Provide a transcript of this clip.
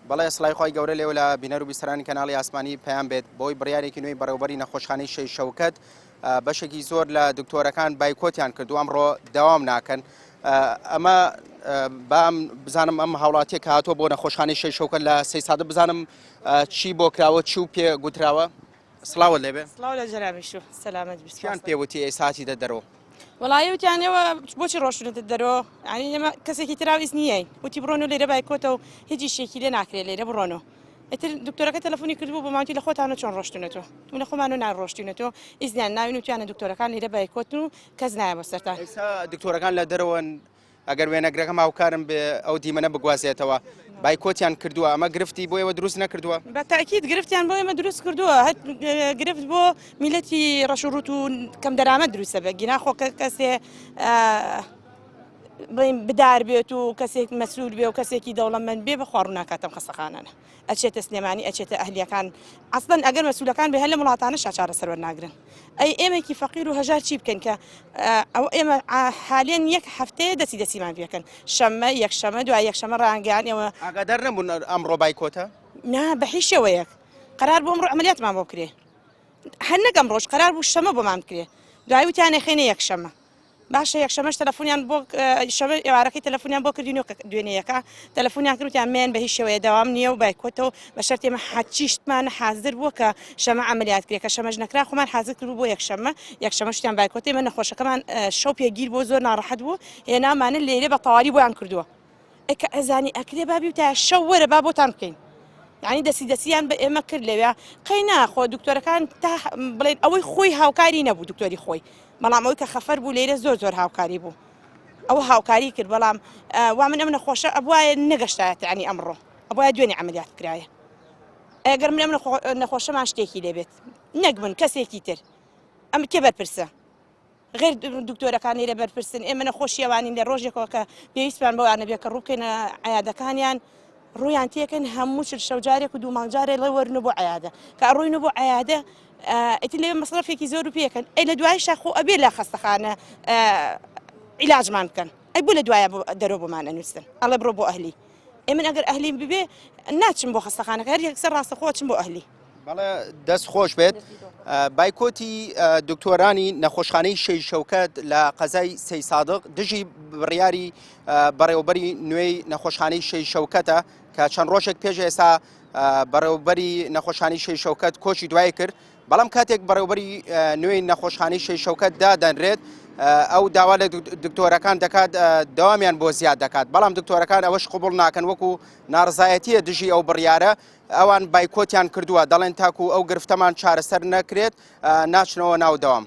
بەڵێ سڵای خوای گەورە لێوە لە بینەر و بیسەرانی کەناڵی ئاسمانی پەیام بێت بۆی بڕیارێکی نوێی بەڕێوبەری نەخۆشخانەی شەی شەوکەت بەشێکی زۆر لە دکتۆرەکان بایکۆتیان کردو ئەمڕۆ دەوام ناکەن ئەمە بام بزانم ئەم هاوڵاتیە کە هاتووە بۆ نەخۆشخانەی شەی شەوکەت لە سەی سادە بزانم چی بۆ کراوە چی و پێ گوتراوە سڵاوت لێبێ سڵاو لە جەنابیشو سەلامەت بی چیان پێ وتی ئەی ساتی دە دەرۆ وەڵایی وتیان ئێوە بۆچی ڕۆشتونەتە دەرۆ یعنی ئێمە کەسێکی تراو ئیز نییە وتی بڕۆن و لێرە بایکۆتە و هیچ ئیشێکی لێ ناکرێ لێرە بڕۆن و ئیتر دکتۆرەکە تەلەفۆنی کردبوو بۆ ماوتی لە خۆتانە چۆن ڕۆشتونەتەوە و لە خۆمان و ناڕۆشتونەتەوە ئیزنیان ناوین وتیانە دکتۆرەکان لێرە بایکۆتن و کەس نایە بۆ سەرتان ئێستا دکتۆرەکان لە دەرەوەن ئەگەر وێنەگرەکەم هاوکارم بێ ئەو دیمەنە بگوازێتەوە بایکۆتیان کردووە ئەمە گرفتی بۆ ئێوە دروست نەکردووە؟ بە تاکید گرفتیان بۆ ئێمە دروست کردووە هەر گرفت بۆ میلەتی ڕەش و ڕوت و کەم دەرامەت دروستە بێ گینا خۆ کە کەسێ بڵێین بدار بێت و کەسێک مەسول بێ و کەسێکی دەوڵەمەند بێ بەخوا ڕوو ناکاتەم خەستەخانانە ئەچێتە سلێمانی ئەچێتە ئەهلیەکان ئەسڵەن ئەگەر مەسولەکان بێ هەر لەم وڵاتانەشا چارەسەر وەرناگرن ئەی ئێمەکی فەقیر و هەژار چی بکەین کە ئەو ئێمە حالێن یەک هەفتەیە دەستی دەسیمان پێکەن شەممە یەکشەمە دوای یەکشەمە ڕانگەیان ئێوە ئاگادار نەبوون ئەمڕۆ بایکۆتە؟ نا بە هیچ شێوەیەک قەرار بوو ئەمڕۆ عەمەلیاتمان بۆ بکرێ هەر نەک ئەمڕۆش قەرار بوو شەمە بۆمان بکرێ دوای وتیان ئەخەینە یەکشەمە باشە یەکشەمەش تەلەفۆنیان بۆ شەمە ئێوارەکەی تەلەفۆنیان بۆ کردین و دوێنێیەکە تەلەفۆنیان کرد وتیان مێن بە هیچ شێوەیە دەوام نییە و بایکۆتە و بە شەرتێ ئێمە هەرچی شتمان حازر بووە کە شەمە عەمەلیات کرێ کە شەمەش نەکرا خۆمان حازر کرد بۆ یەکشەممە یەکشەمە شتیان بایکۆتە ئێمە نەخۆشەکەمان شەو پێگیر بوو زۆر ناڕەحەت بوو هێنامانە لێرە بە تەواری بۆیان کردووە ئەی کە ئەزانی ئەکرێ با بیوتایە شەو وەرە با بۆتان بکەین یعنی دەستی دەستیان بە ئێمە کرد لەوێ قەی ناخۆ دکتۆرەکان تا بڵێن ئەوەی خۆی هاوکاری نەبوو دکتۆری خۆی بەڵام ئەوەی کە خەفەر بوو لێرە زۆر زۆر هاوکاری بوو ئەوە هاوکاری کرد بەڵام وا من ئەم نەخۆشە ئەبواە نەگەشتایەت ینی ئەمڕۆ ئەبواە دوێنێ عملیات کرایە ئەگەر من ئەم نەخۆشەمان شتێکی لێبێت نەک من کەسێکی تر ئەم کێ بەرپرسە غێر دکتۆرەکان لێرە بەرپرسن ئێمە نەخۆشی ئەوانین لە ڕۆژێکەوە کە پێویستمان بەوانە بێ کە ڕووبکەینە عیادەکانیان ڕوویان تێکەن هەموو چل شەو جارێک و دوو مانگ جارێ ڵێ وەرن بۆ عیادە کە ئەڕۆین بۆ عیادە ئیتر لەوێ مەسرەفێکی زۆر و پێکەن ئەی لە دوایشا خۆ ئەبێ لە خەستەخانە عیلاجمان بکەن ئەی بۆ لە دوایە دەرۆ بۆمان ئەنووسن ئەڵێ بڕۆ بۆ ئەهلی ئێ من ئەگەر ئەهلیم ببێ ناچم بۆ خەستەخانەکە هەر یەکسەر ڕاستەخۆ چم بۆ ئەهلی. بەڵێ دەست خۆش بێت بایکۆتی دکتۆرانی نەخۆشخانەی شەی شەوکەت لە قەزای سەی سادق دژی بڕیاری بەڕێوبەری نوێی نەخۆشخانەی شەی شەوکەتە کە چەند ڕۆژێک پێش ئێستا بەڕێوبەری نەخۆشخانەی شەی شەوکەت کۆچی دوای کرد بەڵام کاتێک بەڕێوبەری نوێی نەخۆشخانەی شەی شەوکەت دادەنرێت ئەو داوا لە دکتۆرەکان دەکات دەوامیان بۆ زیاد دەکات بەڵام دکتۆرەکان ئەوەش قوبڵ ناکەن وەکو ناڕزایەتیە دژی ئەو بڕیارە ئەوان بایکۆتیان کردووە دەڵێن تاکو ئەو گرفتەمان چارەسەر نەکرێت ناچنەوە ناو دەوام.